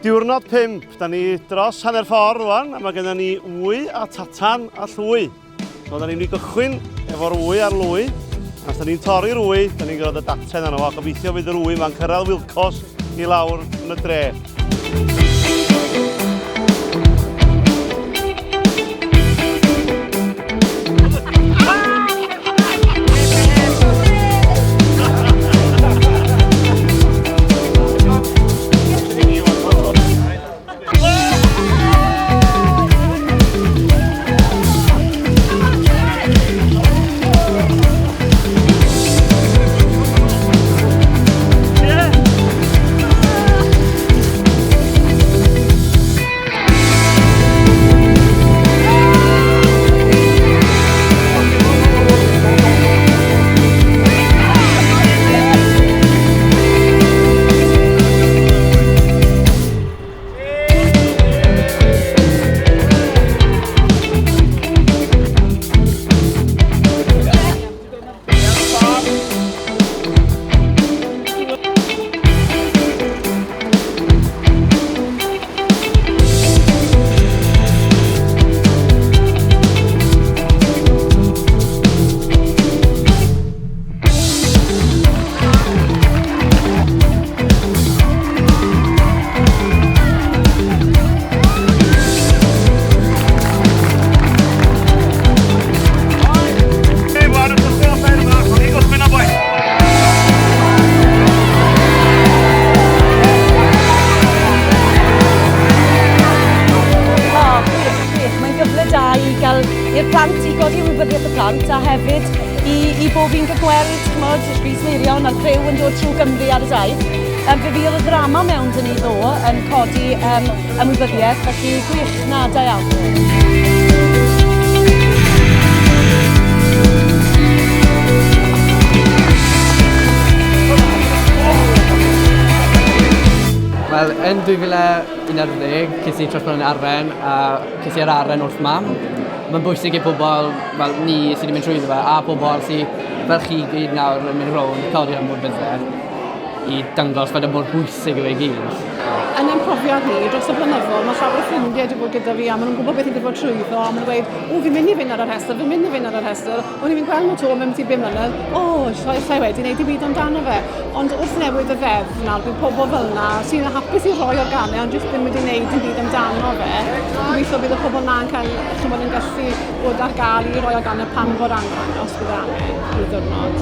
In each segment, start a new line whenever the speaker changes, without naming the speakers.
Diwrnod 5, da ni dros hanner ffordd rwan, a mae gennym ni wy a tatan a llwy. So, da ni'n mynd i gychwyn efo'r wy a'r lwy. A os da ni'n torri'r wy, da ni'n gyrraedd y daten arno fo. Gobeithio fydd yr wy ma'n cyrraedd Wilcos i lawr yn y dre.
I'r plant i godi ymwybyddiaeth y plant a hefyd i, i bob un gael gweld, ch'mod, Rhys Meirion a'r criw yn dod trwy Gymru ar y daith. Um, fe fydd y ddrama mewn dyn ni ddo yn codi um, ymwybyddiaeth, felly gwych, na, da iawn.
Wel, yn 2011, ces i trosblannu aren a ces i'r aren wrth mam. Mae'n bwysig i pobl fel ni sydd wedi mynd trwyddo fe a pobl sydd fel chi gyd nawr yn mynd rownd codi ymwybyddiaeth i dangos faint mor bwysig yw e gyd.
Yn ein profiad ni, dros y blynyddoedd, mae llawer o ffrindiau wedi bod gyda fi a maen nhw'n gwybod beth i wedi bod trwyddo a maen nhw'n gweud, o, fi'n mynd i fynd ar y rhestr, fi'n mynd i fynd ar y rhestr, o'n i'n gweld nhw to mewn ti 5 mlynedd, o, llai, llai wedi wneud i byd amdano fe. Ond wrth newid y ddeddf nawr, bydd pobl fel yna sy'n hapus i roi organau ond jyst ddim wedi wneud dim byd amdano fe. Gobeithio bydd y pobl na'n cael, chymod, yn gallu bod ar gael i roi organau pan fo'r angen, os bydd angen, rhyw ddiwrnod.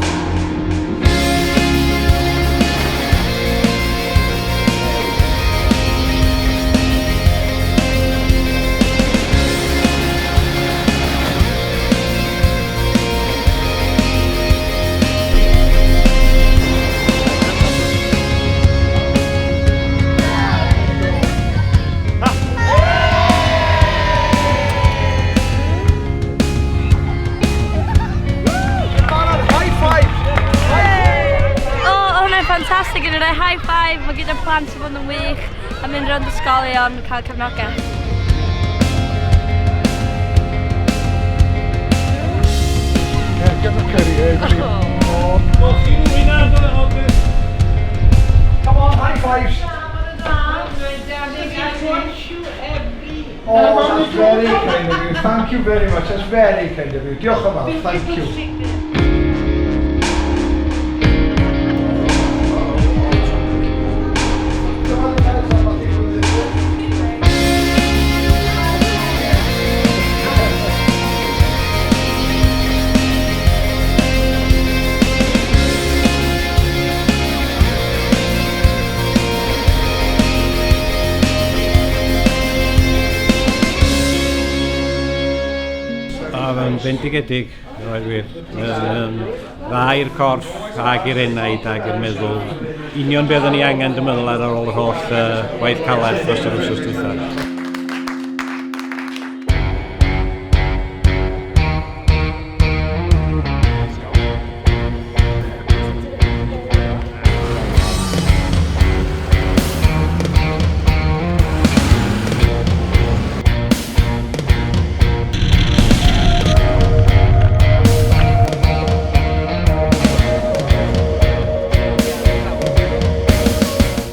Ffantastig yn rhoi high five, mae gyda plant yn bod yn wych a mynd rownd ysgolion, cael cefnogaeth.
Yeah, give a curry, eh? Oh. Come on, high fives. Oh, that's very kind of you. Thank you very much. That's very kind of you. Diolch yn fawr. Thank you.
Oedd yn bendigedig, roedd wir. Yn dda i'r corff ag i'r enaid ag i'r meddwl. Union beth o'n i angen, dwi'n meddwl, ar ôl yr holl uh, waith caled dros yr wythnos dwytha.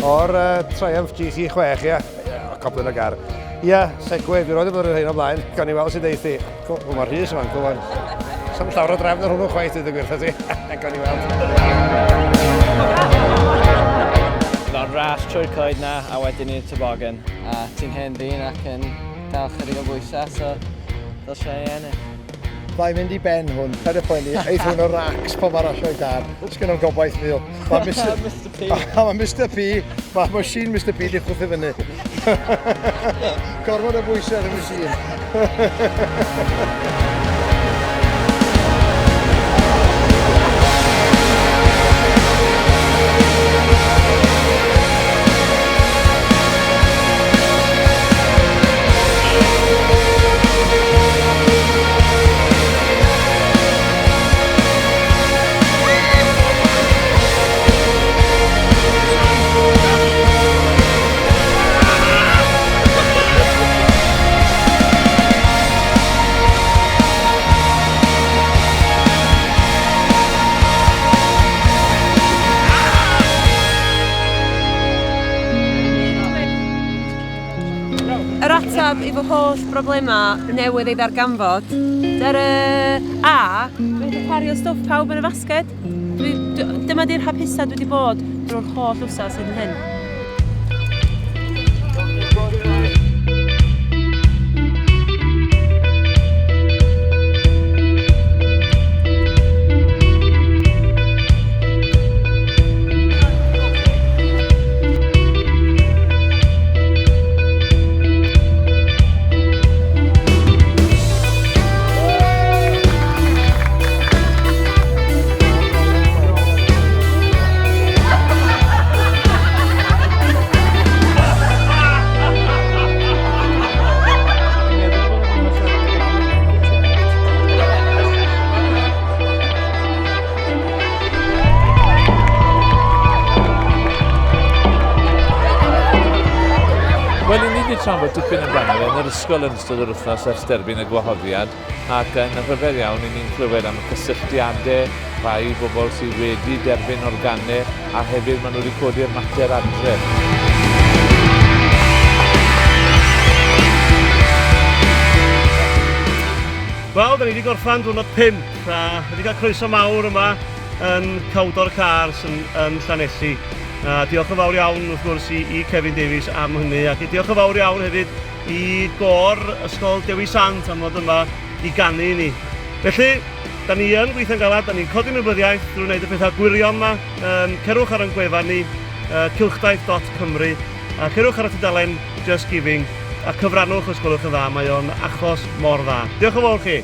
O'r uh, Triumph GT6, ie. coblyn o gar. Ia, Segway, fi roed y bod yn hyn o blaen, gawn ni weld sy'n deithi. Mae Rhys yma'n cwwan. Sam llawer o drefn ar hwnnw chwaith, dweud y gwir, ti. Gawn ni weld.
Mae'n ras trwy'r coed na a wedyn i'r toboggan. A ti'n hen ddyn ac yn dal chydig o bwysau, so ddylse i ennill.
Mae'n mynd i ben hwn, paid â poeni, eith hwn o racs pan mae'r asio i gar. Sgyn o'n gobaith mil. Mae Mr,
Mr P.
Mae Mr P, mae machine Mr P di chwthu fyny. Gorfod o bwysau ar y machine.
Yr ateb i fy holl broblemau newydd ei ddarganfod. Dyr a, dwi'n gallu cario stwff pawb yn y fasged. Dwi, dwi, dyma di'r hapusa dwi wedi bod drwy'r holl wsos hyd yn hyn.
Wel, i ni wedi trafod dipyn amdano fe yn yr ysgol yn ystod yr wythnos ers derbyn y gwahoddiad, ac yn rhyfedd iawn i ni'n clywed am y cysylltiadau, rhai bobl sydd wedi derbyn organau, a hefyd maen nhw wedi codi'r mater adre.
Wel, da ni wedi gorffan diwrnod 5 a wedi cael croeso mawr yma yn Cawdor Cars yn, yn Llanelli. A diolch yn fawr iawn wrth gwrs i, i Kevin Davies am hynny ac diolch yn fawr iawn hefyd i gôr Ysgol Dewi Sant am fod yma i ganu i ni. Felly, da ni yn gweithio'n galad, da ni'n codi ymwybyddiaeth drwy wneud y pethau gwirion yma. Um, cerwch ar ein gwefan ni, cylchdaith.cymru, a cerwch ar y tudalen Just Giving, a cyfrannwch os gwelwch yn dda, mae o'n achos mor dda. Diolch yn fawr chi!